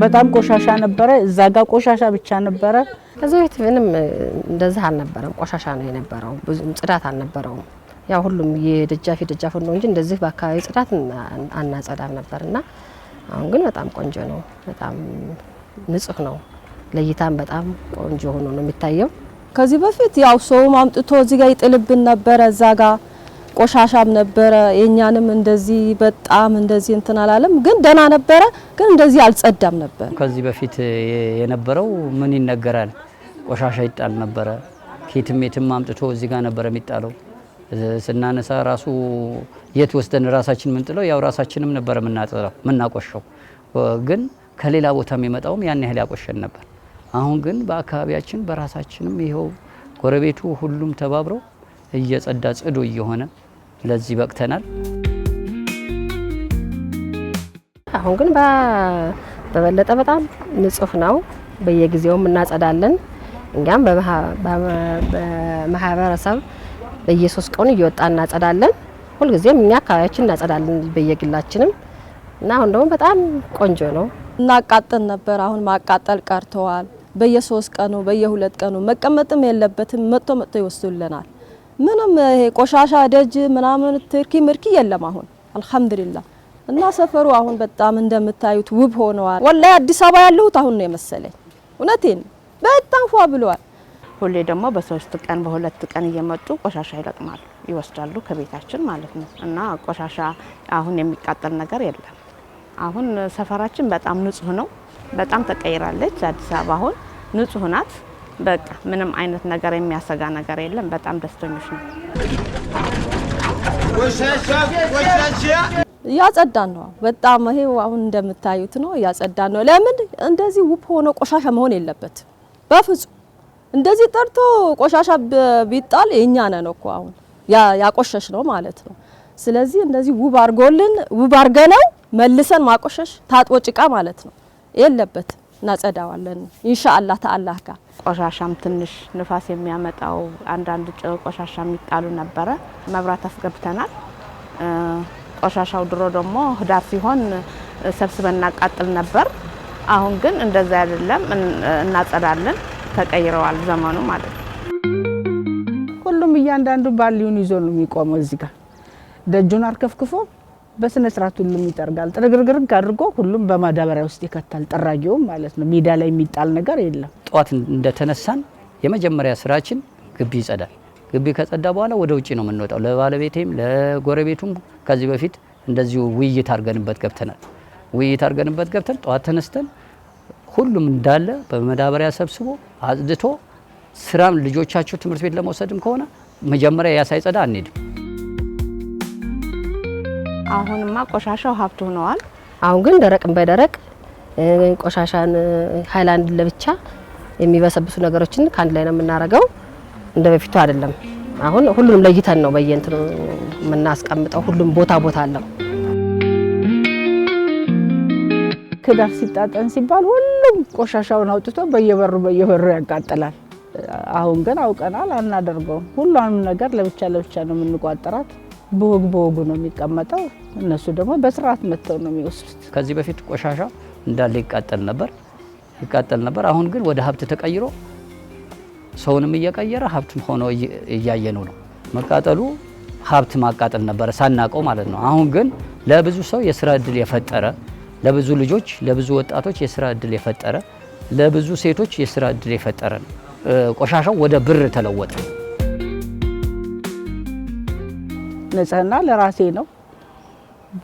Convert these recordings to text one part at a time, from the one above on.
በጣም ቆሻሻ ነበረ። እዛ ጋር ቆሻሻ ብቻ ነበረ። ከዚህ በፊት ምንም እንደዚህ አልነበረም። ቆሻሻ ነው የነበረው፣ ብዙም ጽዳት አልነበረውም። ያው ሁሉም የደጃፍ የደጃፉን ነው እንጂ እንደዚህ በአካባቢ ጽዳት አናጸዳም ነበርና አሁን ግን በጣም ቆንጆ ነው። በጣም ንጹህ ነው። ለእይታም በጣም ቆንጆ ሆኖ ነው የሚታየው። ከዚህ በፊት ያው ሰውም አምጥቶ እዚህ ጋር ይጥልብን ነበረ። እዛ ጋር ቆሻሻም ነበረ። የኛንም እንደዚህ በጣም እንደዚህ እንትን አላለም፣ ግን ደህና ነበረ። ግን እንደዚህ አልጸዳም ነበር። ከዚህ በፊት የነበረው ምን ይነገራል? ቆሻሻ ይጣል ነበረ። ኬትም የትም አምጥቶ እዚህ ጋር ነበረ የሚጣለው። ስናነሳ ራሱ የት ወስደን ራሳችን ምንጥለው ያው ራሳችንም ነበረ የምናጸዳው የምናቆሸው። ግን ከሌላ ቦታ የሚመጣውም ያን ያህል ያቆሸን ነበር። አሁን ግን በአካባቢያችን በራሳችንም ይኸው ጎረቤቱ ሁሉም ተባብሮ እየጸዳ ጽዱ እየሆነ ለዚህ በቅተናል። አሁን ግን በበለጠ በጣም ንጹህ ነው። በየጊዜውም እናጸዳለን። እኛም በማህበረሰብ በየሶስት ቀኑ እየወጣ እናጸዳለን። ሁልጊዜም እኛ አካባቢያችን እናጸዳለን በየግላችንም እና አሁን ደግሞ በጣም ቆንጆ ነው። እናቃጥል ነበር። አሁን ማቃጠል ቀርተዋል። በየሶስት ቀኑ በየሁለት ቀኑ መቀመጥም የለበትም። መጥቶ መጥቶ ይወስዱልናል። ምንም ይሄ ቆሻሻ ደጅ ምናምን ትርኪ ምርኪ የለም አሁን አልሐምዱሊላህ። እና ሰፈሩ አሁን በጣም እንደምታዩት ውብ ሆነዋል። ወላሂ አዲስ አበባ ያለሁት አሁን ነው የመሰለኝ። እውነቴን በጣም ፏ ብለዋል። ሁሌ ደግሞ በሶስት ቀን በሁለት ቀን እየመጡ ቆሻሻ ይለቅማሉ፣ ይወስዳሉ ከቤታችን ማለት ነው። እና ቆሻሻ አሁን የሚቃጠል ነገር የለም። አሁን ሰፈራችን በጣም ንጹህ ነው። በጣም ተቀይራለች አዲስ አበባ አሁን ንጹህ ናት። በቃ ምንም አይነት ነገር የሚያሰጋ ነገር የለም። በጣም ደስተኞች ነው። እያጸዳን ነው። በጣም ይሄው አሁን እንደምታዩት ነው፣ እያጸዳን ነው። ለምን እንደዚህ ውብ ሆኖ ቆሻሻ መሆን የለበትም በፍጹም። እንደዚህ ጠርቶ ቆሻሻ ቢጣል የኛ ነን እኮ አሁን ያቆሸሽ ነው ማለት ነው። ስለዚህ እንደዚህ ውብ አድርጎልን ውብ አድርገነው መልሰን ማቆሸሽ ታጥቦ ጭቃ ማለት ነው የለበትም። እናጸዳዋለን ኢንሻአላህ ተአላህ ጋር። ቆሻሻም ትንሽ ንፋስ የሚያመጣው አንዳንድ ቆሻሻ የሚጣሉ ነበረ። መብራት አስገብተናል። ቆሻሻው ድሮ ደግሞ ህዳር ሲሆን ሰብስበን እናቃጥል ነበር። አሁን ግን እንደዛ አይደለም፣ እናጸዳለን። ተቀይረዋል ዘመኑ ማለት ነው። ሁሉም እያንዳንዱ ባሊውን ይዞ ነው የሚቆመው። እዚህ ጋር ደጁን አርከፍክፎ በስነ ስርዓት ሁሉም ይጠርጋል። ጥርግርግርግ አድርጎ ሁሉም በማዳበሪያ ውስጥ ይከታል። ጠራጊውም ማለት ነው። ሜዳ ላይ የሚጣል ነገር የለም። ጠዋት እንደተነሳን የመጀመሪያ ስራችን ግቢ ይጸዳል። ግቢ ከጸዳ በኋላ ወደ ውጭ ነው የምንወጣው። ለባለቤቴም ለጎረቤቱም ከዚህ በፊት እንደዚሁ ውይይት አድርገንበት ገብተናል። ውይይት አድርገንበት ገብተን ጠዋት ተነስተን ሁሉም እንዳለ በመዳበሪያ ሰብስቦ አጽድቶ ስራም ልጆቻቸው ትምህርት ቤት ለመውሰድም ከሆነ መጀመሪያ ያ ሳይጸዳ አንሄድም። አሁንማ ቆሻሻው ሀብት ሆነዋል። አሁን ግን ደረቅን በደረቅ ቆሻሻን ሃይላንድ ለብቻ የሚበሰብሱ ነገሮችን ከአንድ ላይ ነው የምናደርገው። እንደ በፊቱ አይደለም። አሁን ሁሉንም ለይተን ነው በየእንትኑ የምናስቀምጠው። ሁሉም ቦታ ቦታ አለው። ክዳር ሲጣጠን ሲባል ሁሉም ቆሻሻውን አውጥቶ በየበሩ በየበሩ ያቃጥላል። አሁን ግን አውቀናል፣ አናደርገውም። ሁሉንም ነገር ለብቻ ለብቻ ነው የምንቋጥራት። በወግ በወጉ ነው የሚቀመጠው። እነሱ ደግሞ በስርዓት መጥተው ነው የሚወስዱት። ከዚህ በፊት ቆሻሻ እንዳለ ይቃጠል ነበር ይቃጠል ነበር። አሁን ግን ወደ ሀብት ተቀይሮ ሰውንም እየቀየረ ሀብትም ሆኖ እያየነው ነው። መቃጠሉ ሀብት ማቃጠል ነበረ ሳናቀው ማለት ነው። አሁን ግን ለብዙ ሰው የስራ እድል የፈጠረ፣ ለብዙ ልጆች፣ ለብዙ ወጣቶች የስራ እድል የፈጠረ፣ ለብዙ ሴቶች የስራ እድል የፈጠረ ነው። ቆሻሻው ወደ ብር ተለወጠ። ንጽህና ለራሴ ነው።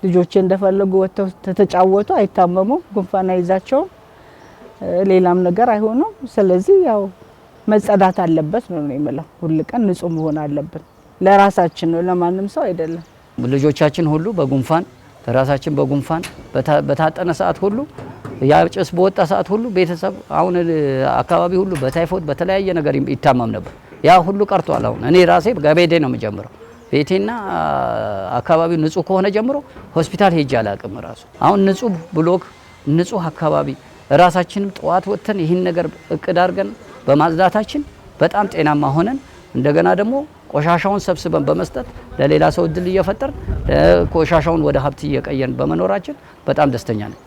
ልጆቼ እንደፈለጉ ወጥተው ተተጫወቱ፣ አይታመሙም፣ ጉንፋን አይዛቸውም፣ ሌላም ነገር አይሆኑም። ስለዚህ ያው መጸዳት አለበት ነው የምለው። ሁል ቀን ንጹህ መሆን አለብን። ለራሳችን ነው፣ ለማንም ሰው አይደለም። ልጆቻችን ሁሉ በጉንፋን ራሳችን በጉንፋን በታጠነ ሰዓት ሁሉ ያ ጭስ በወጣ ሰዓት ሁሉ ቤተሰብ አሁን አካባቢ ሁሉ በታይፎይድ በተለያየ ነገር ይታመም ነበር። ያ ሁሉ ቀርቷል። አሁን እኔ ራሴ ከቤቴ ነው የምጀምረው። ቤቴና አካባቢው ንጹህ ከሆነ ጀምሮ ሆስፒታል ሄጄ አላቅም። ራሱ አሁን ንጹህ ብሎክ፣ ንጹህ አካባቢ ራሳችንም ጠዋት ወጥተን ይህን ነገር እቅድ አድርገን በማጽዳታችን በጣም ጤናማ ሆነን እንደገና ደግሞ ቆሻሻውን ሰብስበን በመስጠት ለሌላ ሰው እድል እየፈጠርን ቆሻሻውን ወደ ሀብት እየቀየርን በመኖራችን በጣም ደስተኛ ነን።